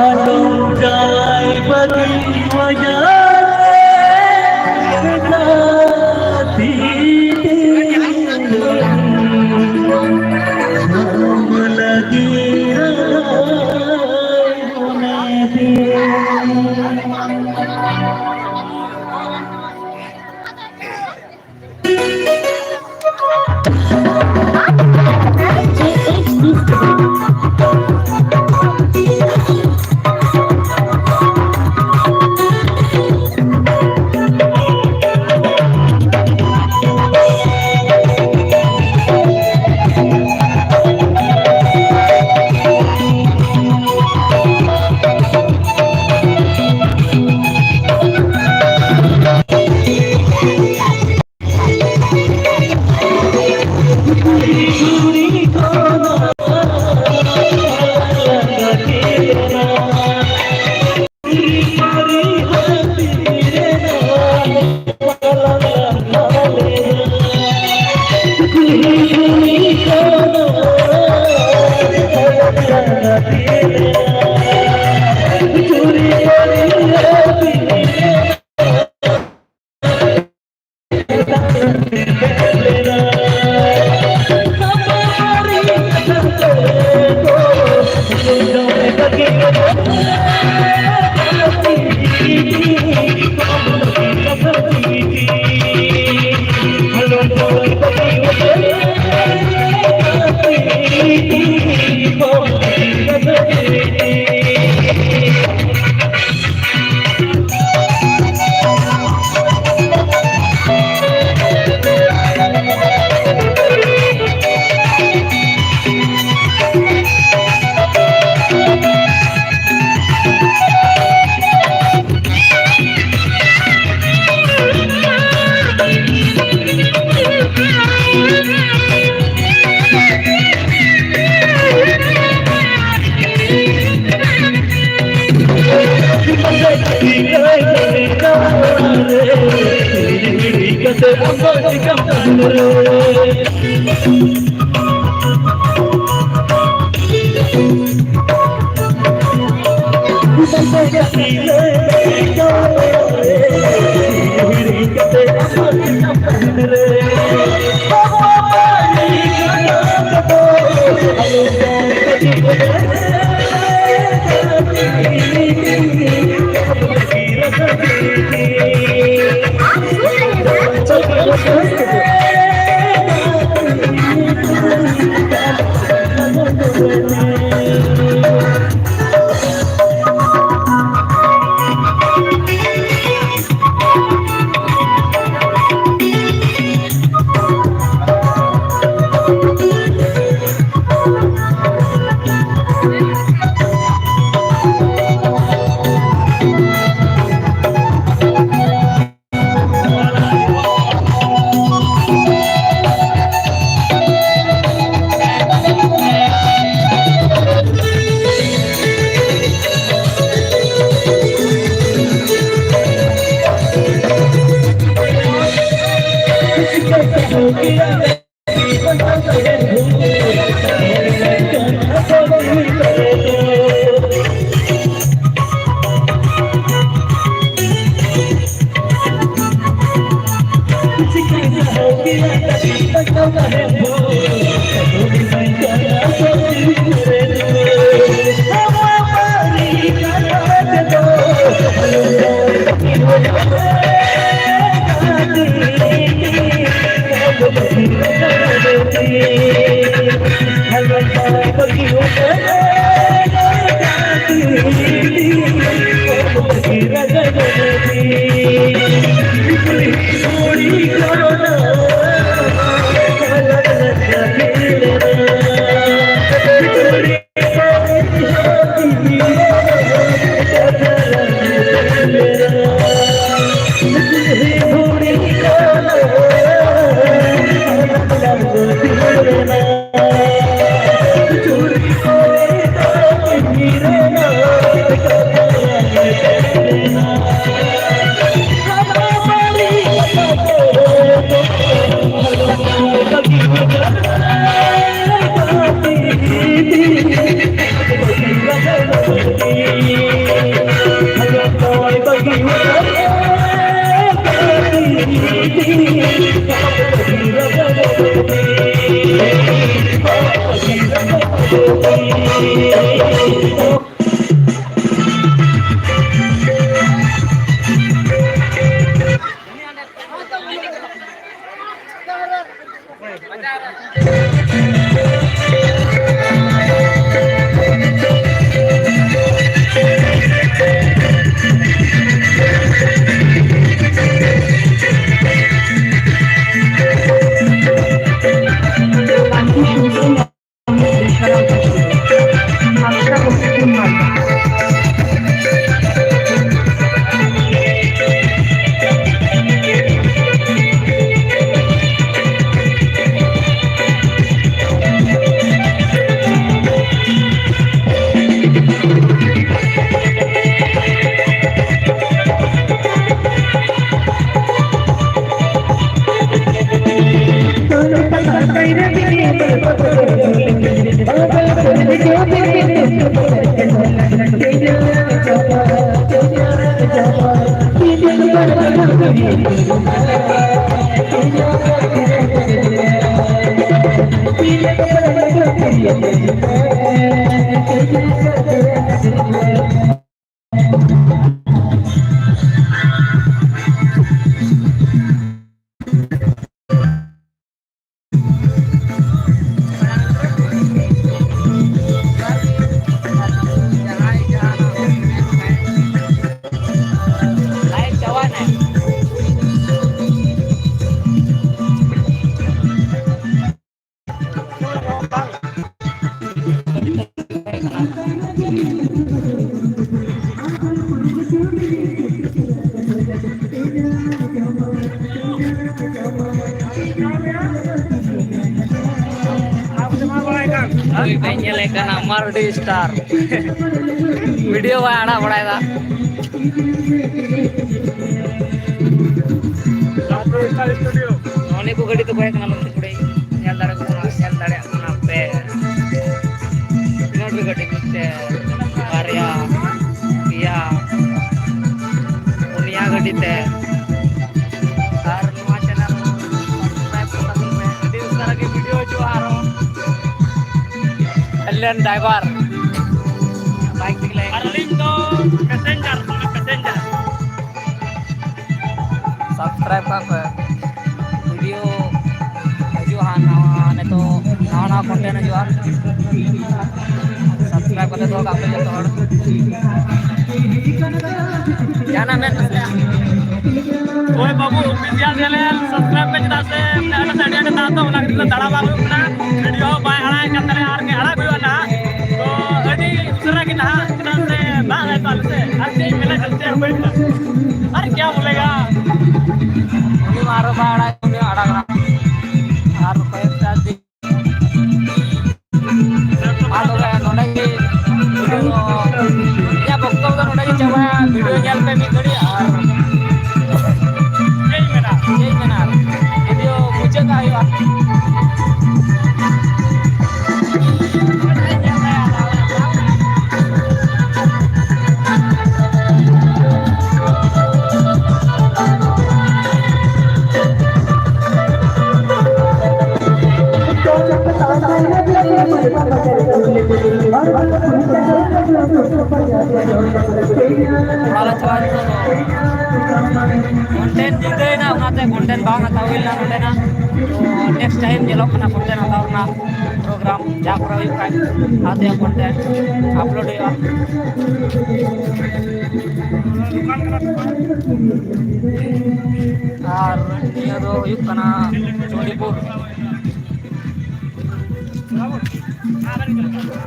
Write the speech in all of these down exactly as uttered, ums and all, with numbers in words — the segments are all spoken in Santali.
ᱟᱞᱚᱢ ᱡᱟᱭ ᱵᱟᱹᱜᱤ ᱢᱟᱡᱟ ᱨᱮ ᱥᱟᱛᱷᱤ ᱛᱮ᱾ ᱟᱞᱚᱢ ᱞᱟᱹᱜᱤᱫ ᱨᱟᱜᱟᱭ ᱢᱚᱱᱮ ᱛᱮ᱾ ᱦᱤᱲᱤᱧ ᱦᱤᱲᱤᱧ ᱠᱟᱛᱮ ᱟᱢ ᱫᱚ ᱪᱤᱠᱟᱢ ᱛᱟᱦᱮᱱ ᱨᱮ? ᱱᱩᱭ ᱵᱮᱱ ᱧᱮᱞᱮ ᱠᱟᱱᱟ ᱢᱟᱞᱰᱤ ᱥᱴᱟᱨ᱾ ᱵᱷᱤᱰᱤᱭᱳ ᱵᱟᱭ ᱟᱲᱟᱜ ᱵᱟᱲᱟᱭᱮᱫᱟ᱾ ᱱᱚᱜᱼᱚ ᱱᱤᱭᱟᱹ ᱠᱚ ᱜᱟᱹᱰᱤ ᱫᱚ ᱵᱟᱭ ᱠᱟᱱᱟ, ᱞᱚᱠᱠᱷᱤ ᱠᱩᱲᱤ᱾ ᱧᱮᱞ ᱫᱟᱲᱮ ᱠᱚ ᱠᱟᱱᱟ, ᱧᱮᱞ ᱫᱟᱲᱮᱭᱟᱜ ᱠᱟᱱᱟ ᱯᱮ᱾ ᱛᱤᱱᱟᱹᱜ ᱰᱷᱮᱨ ᱜᱟᱹᱰᱤ, ᱢᱤᱫᱴᱮᱱ, ᱵᱟᱨᱭᱟ, ᱯᱮᱭᱟ, ᱯᱩᱱᱭᱟ᱾ ᱟᱨ ᱱᱚᱣᱟ channel subscribe ᱠᱟᱛᱟᱵᱚᱱ ᱯᱮ, ᱟᱹᱰᱤ ᱩᱥᱟᱹᱨᱟ ᱜᱮ video ᱦᱤᱡᱩᱜᱼᱟ ᱟᱨᱦᱚᱸ᱾ ᱮᱞᱮᱱ driver bike ᱛᱮᱜᱮ ᱞᱮ ᱟᱨ ᱟᱹᱞᱤᱧ ᱫᱚ passenger, passenger᱾ Subscribe ᱠᱟᱜ ᱯᱮ, video ᱦᱤᱡᱩᱜᱼᱟ ᱦᱟᱸᱜ ᱱᱟᱣᱟ, ᱱᱤᱛᱚᱜ ᱱᱟᱣᱟ ᱱᱟᱣᱟ content ᱦᱤᱡᱩᱜᱼᱟ᱾ Subscribe ᱠᱟᱛᱮ ᱫᱚᱦᱚ ᱠᱟᱜ ᱯᱮ ᱡᱚᱛᱚ ᱦᱚᱲ᱾ ᱡᱟᱦᱟᱱᱟᱜ ᱢᱮᱱ ᱢᱮᱥᱮ᱾ ᱦᱳᱭ ᱵᱟᱹᱵᱩ, official channel subscribe ᱯᱮ, ᱪᱮᱫᱟᱜ ᱥᱮ ᱢᱟᱱᱮ ᱟᱹᱰᱤ ᱟᱹᱰᱤ ᱟᱹᱰᱤ ᱫᱟᱜ ᱫᱚ ᱚᱱᱟ ᱠᱷᱟᱹᱛᱤᱨ ᱛᱮ ᱫᱟᱬᱟ ᱵᱟᱝ ᱦᱩᱭᱩᱜ ᱠᱟᱱᱟ, video ᱦᱚᱸ ᱵᱟᱭ ᱟᱲᱟᱜ ᱠᱟᱱ ᱛᱟᱞᱮᱭᱟ, ᱟᱨ ᱜᱮ ᱟᱲᱟᱜ ᱦᱩᱭᱩᱜᱼᱟ ᱱᱟᱦᱟᱜ᱾ ᱛᱚ ᱟᱹᱰᱤ ᱩᱥᱟᱹᱨᱟ ᱜᱮ ᱱᱟᱦᱟᱜ, ᱪᱮᱫᱟᱜ ᱥᱮ ᱫᱟᱜ ᱨᱮ ᱫᱟᱜ ᱥᱮ ᱟᱨ ᱪᱮᱫ ᱤᱧ ᱢᱮᱱᱟ, ᱪᱮᱫ ᱦᱚᱸ ᱵᱟᱹᱧ ᱢᱮᱱᱟ᱾ ᱟᱨ ᱠᱭᱟ ᱵᱚᱞᱮᱜᱟ? ᱩᱱᱤ ᱢᱟ ᱟᱨᱚ ᱵᱟᱭ ᱟᱲᱟᱜ, ᱩᱱᱤ ᱦᱚᱸ ᱟᱲᱟᱜ ᱱᱟᱦᱟᱜ᱾ ᱟᱨ ᱠᱚᱭᱮᱠᱴᱟ ᱫᱤᱱ ᱢᱟ ᱛᱚᱵᱮ ᱱᱚᱰᱮ ᱜᱮ video ᱫᱚ, ᱤᱧᱟᱹᱜ ᱵᱚᱠᱛᱚᱵ ᱫᱚ ᱱᱚᱰᱮ ᱜᱮ ᱪᱟᱵᱟᱭᱟ᱾ Video ᱧᱮᱞ ᱯᱮ ᱢᱤᱫ ᱜᱷᱟᱹᱲᱤᱡ ᱟᱨ ᱪᱮᱫ ᱤᱧ ᱢᱮᱱᱟ? ᱪᱮᱫ ᱤᱧ ᱢᱮᱱᱟ ᱟᱨ video ᱢᱩᱪᱟᱹᱫ ᱠᱟᱜ ᱦᱩᱭᱩᱜᱼᱟ᱾ ᱚᱲᱟᱜ ᱞᱮ ᱪᱟᱞᱟᱜᱼᱟ ᱱᱤᱛᱚᱜ ᱫᱚ᱾ Content ᱧᱤᱫᱟᱹᱭᱮᱱᱟ, ᱚᱱᱟᱛᱮ content ᱵᱟᱝ ᱦᱟᱛᱟᱣ ᱦᱩᱭ ᱞᱮᱱᱟ ᱱᱚᱸᱰᱮᱱᱟᱜ᱾ ᱛᱚ next time ᱧᱮᱞᱚᱜ ᱠᱟᱱᱟ content ᱦᱟᱛᱟᱣ ᱨᱮᱱᱟᱜ program, ᱡᱟ ᱠᱚᱨᱮ ᱦᱩᱭᱩᱜ ᱠᱷᱟᱡ ᱦᱟᱛᱟᱣ content upload ᱦᱩᱭᱩᱜᱼᱟ᱾ ᱟᱨ ᱱᱤᱭᱟᱹ ᱫᱚ ᱦᱩᱭᱩᱜ ᱠᱟᱱᱟ ᱪᱚᱱᱰᱤᱯᱩᱨ᱾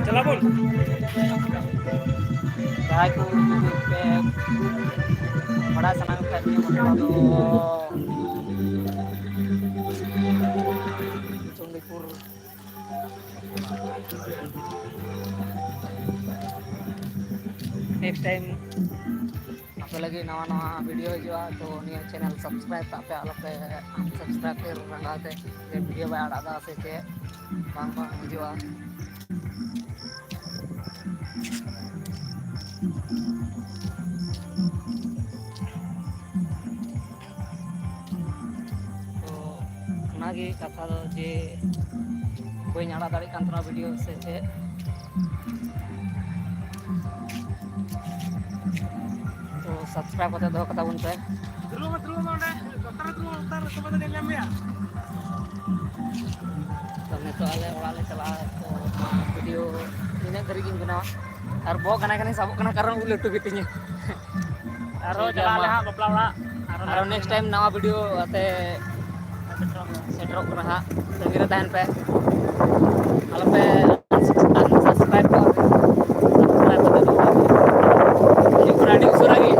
ᱪᱟᱞᱟᱵᱚᱱ᱾ ᱡᱟᱦᱟᱸᱭ ᱠᱚ ᱡᱩᱫᱤ ᱯᱮ ᱵᱟᱲᱟᱭ ᱥᱟᱱᱟ ᱠᱚ ᱠᱷᱟᱡ, ᱱᱤᱭᱟᱹ ᱢᱚᱱᱰᱚᱞ ᱫᱚ ᱪᱚᱱᱰᱤᱯᱩᱨ᱾ Next time ᱟᱯᱮ ᱞᱟᱹᱜᱤᱫ ᱱᱟᱣᱟ ᱱᱟᱣᱟ video ᱦᱤᱡᱩᱜᱼᱟ, ᱛᱚ ᱱᱤᱭᱟᱹ channel subscribe ᱠᱟᱜ ᱯᱮ, ᱟᱞᱚᱯᱮ unsubscribe ᱯᱮ ᱨᱟᱸᱜᱟᱣ ᱛᱮ ᱡᱮ video ᱵᱟᱭ ᱟᱲᱟᱜ ᱮᱫᱟ ᱥᱮ ᱪᱮᱫ, ᱵᱟᱝ ᱵᱟᱝ ᱦᱤᱡᱩᱜᱼᱟ᱾ ᱚᱱᱟᱜᱮ ᱠᱟᱛᱷᱟ ᱫᱚ ᱡᱮ ᱵᱟᱹᱧ ᱟᱲᱟᱜ ᱫᱟᱲᱮᱭᱟᱜ ᱠᱟᱱ ᱛᱟᱦᱮᱱᱟ ᱵᱷᱤᱰᱤᱭᱳ ᱥᱮ ᱪᱮᱫ᱾ ᱛᱚ ᱥᱟᱵᱥᱠᱨᱟᱭᱤᱵ ᱠᱟᱛᱮ ᱫᱚᱦᱚ ᱠᱟᱛᱟ ᱵᱚᱱ ᱯᱮ᱾ ᱫᱩᱲᱩᱵ ᱢᱮ, ᱫᱩᱲᱩᱵ ᱢᱮ ᱚᱸᱰᱮ, ᱞᱟᱛᱟᱨ ᱨᱮ ᱫᱩᱲᱩᱵ ᱢᱮ, ᱞᱟᱛᱟᱨ ᱨᱮ, ᱛᱚᱵᱮ ᱫᱚ ᱧᱮᱞ ᱧᱟᱢ ᱢᱮᱭᱟ᱾ ᱛᱚ ᱱᱤᱛᱚᱜ ᱟᱞᱮ ᱚᱲᱟᱜ ᱞᱮ ᱪᱟᱞᱟᱜᱼᱟ᱾ ᱛᱚ ᱱᱚᱣᱟ ᱵᱷᱤᱰᱤᱭᱳ ᱱᱤᱱᱟᱹᱜ ᱫᱷᱟᱹᱨᱤᱡ ᱜᱤᱧ ᱵᱮᱱᱟᱣᱟ᱾ ᱟᱨ ᱵᱚᱦᱚᱜ ᱜᱟᱱᱟ ᱜᱟᱱᱤᱧ ᱥᱟᱵᱚᱜ ᱠᱟᱱᱟ, ᱠᱟᱨᱚᱱ ᱩᱵ ᱞᱟᱹᱴᱩ ᱜᱮᱛᱤᱧᱟ᱾ ᱟᱨᱦᱚᱸ ᱴᱷᱤᱠ ᱜᱮᱭᱟ, ᱪᱟᱞᱟᱜ ᱟᱞᱮ ᱢᱟ᱾ ᱦᱟᱸᱜ ᱵᱟᱯᱞᱟ ᱚᱲᱟᱜ᱾ ᱟᱨᱦᱚᱸ ᱟᱨᱚ ᱱᱮᱠᱥᱴ ᱴᱟᱭᱤᱢ ᱱᱟᱣᱟ ᱵᱷᱤᱰᱤᱭᱳ ᱟᱛᱮ ᱥᱮᱴᱮᱨᱚᱜ ᱠᱟᱱᱟ ᱦᱟᱸᱜ, ᱛᱟᱺᱜᱤ ᱨᱮ ᱛᱟᱦᱮᱱ ᱯᱮ᱾ ᱟᱞᱚᱯᱮ unsubscribe ᱠᱚᱜᱼᱟ᱾ Subscribe ᱠᱟᱛᱮ ᱫᱚ ᱦᱤᱡᱩᱜ ᱠᱟᱱᱟ ᱟᱹᱰᱤ ᱩᱥᱟᱹᱨᱟ ᱜᱮ᱾